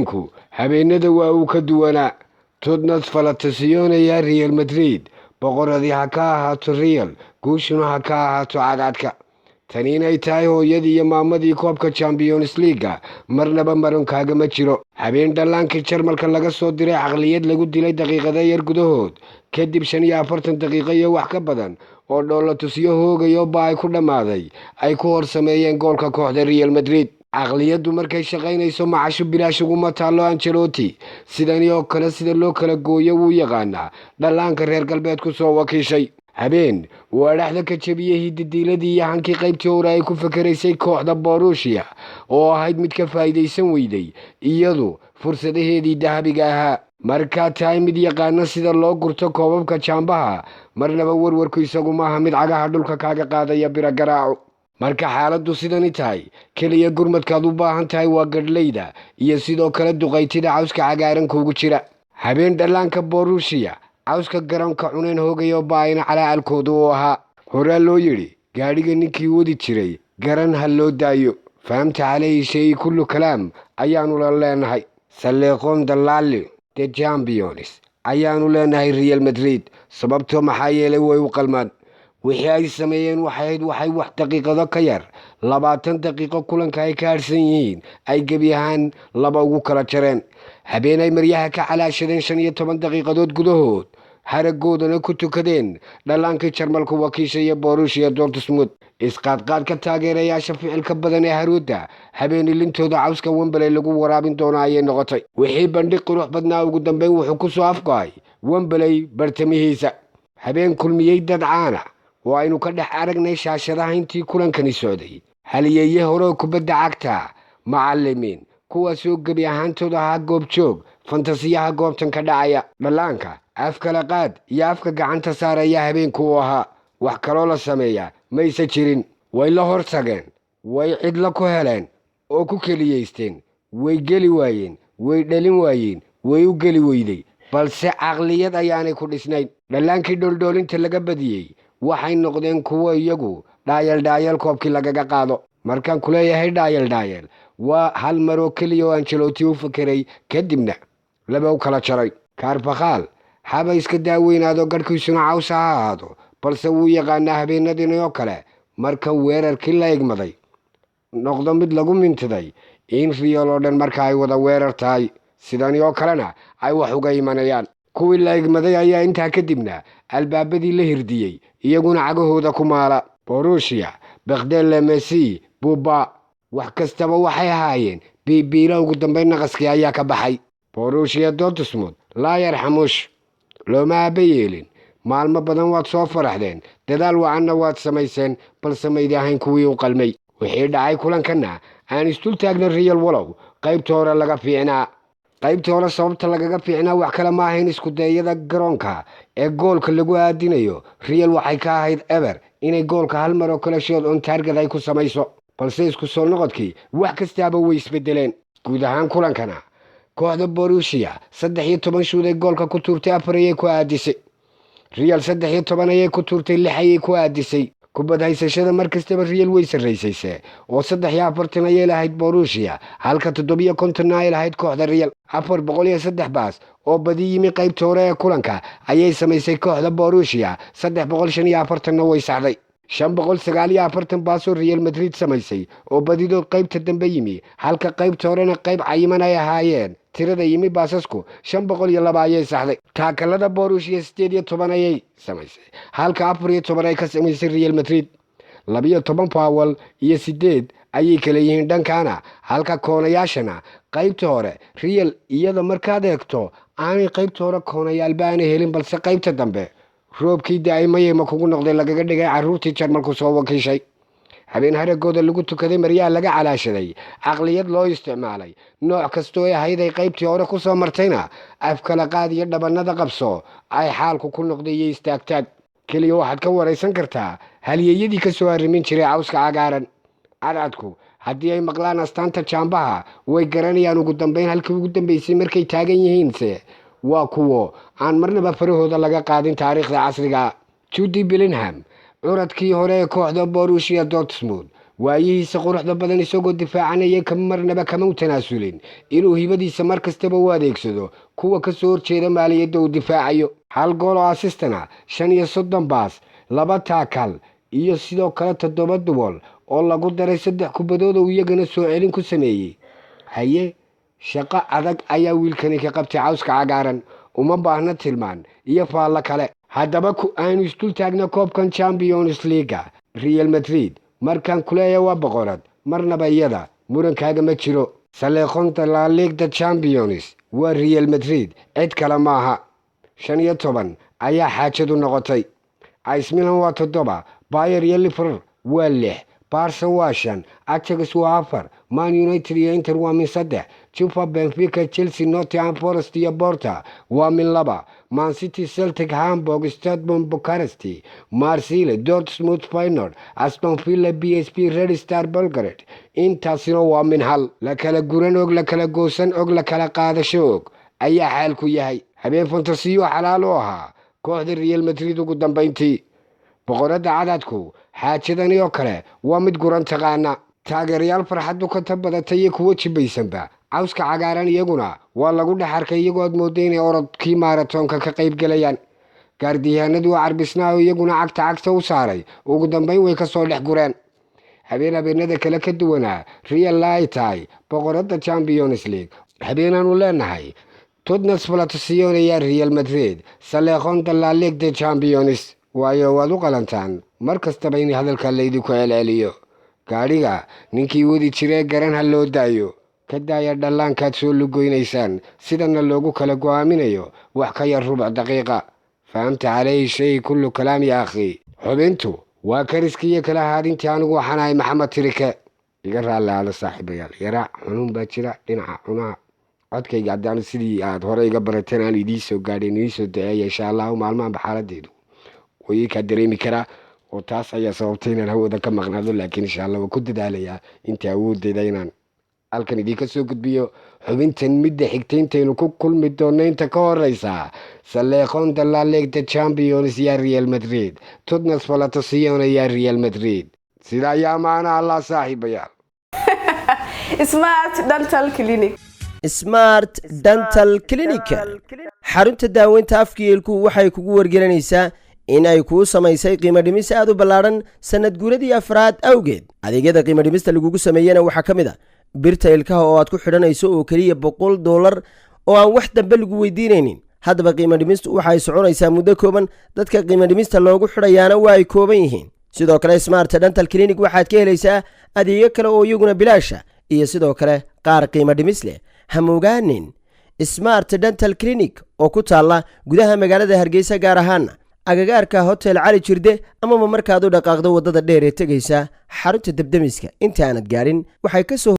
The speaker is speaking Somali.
Habeenku habeenada waa uu ka duwanaa. Tudnas falatasiyoonaya Real Madrid, boqoradii ha ka ahaato Real, guushuna ha ka ahaato cadcadka. Tani inay tahay hooyadii iyo maamadii koobka Champions League-ga marnaba marankaagama jiro. Habeen dhallaankii Jarmalka laga soo diray caqliyad lagu dilay daqiiqada yar gudahood, kadib 45 daqiiqo iyo wax ka badan oo dhoolatusyo hoogayo ba ay ku dhammaaday, ay ku hor sameeyeen goolka kooxda Real Madrid. Caqliyaddu markay shaqaynayso, macashu bilaash uguma taallo. Ancelotti sidani oo kale sida loo kala gooyo wuu yaqaanaa dhallaanka reer galbeed ku soo wakiishay. Habeen waa dhexda ka jebiyey hididiiladii iyo hankii qaybtii hore ay ku fakeraysay kooxda Borussia, oo ahayd mid ka faa'iidaysan weyday iyadu fursadaheedii dahabiga ahaa. Markaa tahay mid yaqaana sida loo gurto koobabka jaambaha, marnaba warwarku isagu maaha mid cagaha dhulka kaaga qaadaya bira garaaco. Marka xaaladdu sidani tahay, keliya gurmadkaad u baahan tahay waa gadhleyda iyo sidoo kale duqaytida cawska cagaaran kuugu jira. Habeen dhallaanka Borussia cawska garoonka cuneen hoogayo baayina calaacalkoodu uu ahaa. Horaa loo yidhi, gaadhiga ninkii wadi jiray garan ha loo daayo. Fahamta calayhi shay kullu kalaam ayaanu la leenahay. Salleeqoon dalaali the champions ayaanu leenahay Real Madrid, sababtoo maxaa yeelay way u qalmaan. Wixii ay sameeyeen waxay ahayd waxay wax daqiiqado ka yar 20 daqiiqo kulanka ay ka harsan yihiin ay gebi ahaan laba ugu kala jareen. Habeen ay maryaha ka calaashadeen 15 daqiiqadood gudahood, haragoodana ku tukadeen dhallaankii Jarmalku wakiishaya Borussia Dortmund. Isqaadqaadka taageerayaasha ficilka badan ee haruudda, habeen ilintooda cawska Wembley lagu waraabin doono ayay noqotay. Wixii bandhig qurux badnaa ugu dambeyn wuxuu ku soo afgo'ay Wembley bartamihiisa. Habeen kulmiyey dad caana oo aynu ka dhex aragnay shaashadaha intii kulankani socday, haliyeeye hore oo kubadda cagta, macallimiin, kuwaasoo gebi ahaantooda ahaa goobjoog fantasiyaha goobtan ka dhacaya. Dhallaanka afkala qaad iyo afka gacanta saaraya habeenku uu ahaa. Wax kaloo la sameeyaa mayse jirin. Way la hor tageen, way cidlo ku heleen oo ku keliyaysteen, way geli waayeen, way dhalin waayeen, way u geli weyday, balse caqliyad ayaanay ku dhisnayn. Dhallaankii dhooldhoolinta laga badiyey waxay noqdeen kuwo iyagu dhaayal dhaayal koobkii lagaga qaado. Markaan ku leeyahay dhaayal dhaayal, waa hal maroo keliya oo Ancelotti u fakeray, kadibna laba u kala jaray. Carvajal haba iska daaweynaado, garhkiisuna cawsa ha ahaado, balse wuu yaqaanaa habeenadin oo kale marka weerarkii la egmaday noqdo mid lagu mintiday in Real oo dhan marka ay wada weerar tahay, sidani oo kalena ay wax uga imanayaan. Kuwii la egmaday ayaa intaa kadibna albaabadii la hirdiyey, iyaguna cagahooda ku maala. Borussia bakdele Messi buuba wax kastaba waxay ahaayeen biibiila. Ugu dambeyn naqaskii ayaa ka baxay Borussia Dortmund. Laa yarxamush, looma aaba yeelin. Maalmo badan waad soo faraxdeen, dadaal wacanna waad samayseen, balse maydi ahayn kuwii u qalmay wixii dhacay. Kulankanna aan isdul taagna. Real walow qaybta hore laga fiicnaa, qaybta hore sababta lagaga fiicnaa wax kale ma ahayn iskudayada garoonka ee goolka lagu aadinayo. Real waxay ka ahayd eber inay goolka hal mar oo kale shot on target ay ku samayso, balse isku soo noqodkii wax kastaaba way isbedeleen. Guud ahaan kulankana kooxda Borussia 13 shuud ay goolka ku tuurtay, afar ayay ku aadisay. Real 13 ayay ku tuurtay, lix ayay ku aadisay. Kubad haysashada mar kastaba Real way sarraysayse, oo 43 ayay lahayd Borussia, halka 57-na ay lahayd kooxda Real. 403 baas oo badi yimi qaybta hore ee kulanka ayay samaysay kooxda Borussia, 345-na way saxday. 549 baasoo Real Madrid samaysay oo badidood qaybta dambe yimi, halka qaybta horena qayb cayiman ay ahaayeen tirada yimi baasasku, 502 ayay saxday. Taakalada Borussia 18 ayay samaysay, halka 14 ay ka samaysay Real Madrid. 12 foul iyo sideed ayay kala yihiin dhankana, halka koonayaashana qaybta hore Real iyada markaad eegto aanay qaybta hore koonayaalba aanay helin, balse qaybta dambe roobkii da-ay mayayma kugu noqday lagaga dhigay carruurtii Jarmalku soo wakiishay. Habeen haragooda lagu tukaday, maryaha laga calaashaday, caqliyad loo isticmaalay nooc kastoo ay ahayd ay qaybtii hore ku soo martayna, afkala qaad iyo dhabanada qabso ay xaalku ku noqday iyo istaagtaag. Keliya waxaad ka waraysan kartaa halyeeyadii ka soo arrimin jiray cawska cagaaran. Cadcadku haddii ay maqlaan astaanta jaambaha, way garanayaan ugu dambeyn halkii ugu dambeysay markay taagan yihiinse waa kuwo aan marnaba farahooda laga qaadin taariikhda casriga. Jude Bellingham, curadkii hore ee kooxda Borussia Dortmund. Waayihiisa quruxda badan isagoo difaacanaya marnaba kama u tanaasulin inuu hibadiisa mar kastaba u adeegsado kuwa kasoo horjeeda maaliyadda uu difaacayo. Hal gool oo assist-ana, 35 pass, laba tackle iyo sidoo kale toddoba duel oo lagu daray saddex kubadood oo iyagana soo celin ku sameeyey. Haye, shaqo adag ayaa wiilkani ka qabtay cawska cagaaran. Uma baahna tilmaan iyo faallo kale. Haddaba ku aynu isdul taagna koobkan Champions League-ga. Real Madrid markaan kuleeya waa boqorad, marnaba iyada murankaaga ma jiro. Saleeqonta La Liga Champions waa Real Madrid, cid kale maaha. 15 ayaa xaajadu noqotay. AC Milan waa toddoba, Bayern iyo Liverpool waa lix, Barca waa shan, Ajax waa afar, Man United iyo Inter waa min saddex, Juve, Benfica, Chelsea, Nottingham Forest iyo Porto waa min laba, Man City, Celtic, Hamburg, Steaua Bucharest, Marseille, Dortmund, Feyenoord, Aston Villa, PSV, Red Star Belgrade, intaasina waa min hal. La kala guran og, la kala goosan og, la kala qaadasho og ayaa xaalku yahay. Habeen fantasiyo xalaal u ahaa kooxda Real Madrid. Ugu dambayntii, boqoradda cadadku xaajadani oo kale waa mid guran taqaana. Taageerayaal farxaddu ka tabadatay iyo kuwo jibaysanba cawska cagaaran iyaguna waa lagu dhex arkay, iyagoo aad mooda inay orodkii maaratoonka ka qayb galayaan. Gaardiyahanadu waa carbisnaa oo iyaguna cagta cagta u saaray. Ugu dambayn way kasoo dhex gureen. Habeen habeenada kale ka duwanaa, Real ay tahay boqoradda Champions League. Habeenaanu leenahay Totnes Falatasiyonaya Real Madrid saleeqonda La Ligue de Champions, waayo waad u qalantaan mar kastaba in hadalka laydinku celceliyo. Gaadhiga ninkii wadi jiree garan ha loo daayo. Ka daaya dhallaankaad soo lugoynaysaan, sidana loogu kala go'aaminayo wax ka yar rubuc daqiiqa. Fahamta calayhi shay kullu kalaam ya akhi. Xubintu waa kariska iyo kala haadintii. Anigu waxaan ahay Maxamed Tirike. Iga raalli aada, saaxiibayaal. Yaraa xunuun baa jira dhinaca cunaha codkayga. Haddaan sidii aad hore iga barateen aan idiin soo gaadhin, idiin soo daceeya, insha Allahu. Maalmahanba xaaladeedu way kaa dareemi karaa oo taas ayaa sababtay inaan hawada ka maqnaado, laakiin insha Allah waan ku dadaalayaa inta awoodeyda inaan halkan idinka soo gudbiyo xubintan midda xigta. Intaynu ku kulmi doonno, inta ka horeysa, saleeqonda La Ligue de Champions ya Real Madrid, Tutnas Falatasiona ya Real Madrid. Sida ayaa maana Allah, saaxiibayaal. Smart Dental Clinic. Smart Dental Clinic, xarunta daaweynta afka waxay kugu wargelinaysaa in ay kuu samaysay qiimo dhimis aad u ballaadhan sannad guuradii afraad awgeed. Adeegyada qiimo dhimista lagugu sameeyena waxaa ka mid a birta ilkaha oo aad ku xidhanayso oo keliya $100 oo aan wax dambe lagu weydiinaynin. Haddaba qiimo dhimistu waxay soconaysaa muddo kooban, dadka qiimo dhimista loogu xidhayaana waa ay kooban yihiin. Sidoo kale, Smart Dental Clinic waxaad ka helaysaa adeegyo kale oo iyaguna bilaasha iyo sidoo kale qaar qiimo dhimis leh. Hamogaanin Smart Dental Clinic oo ku taalla gudaha magaalada Hargeysa, gaar ahaana agagaarka Hotel Cali Jirde, amaba markaad u dhaqaaqdo waddada dheer ee tegaysa xarunta debdemiska inta aanad gaadhin waxay ka soo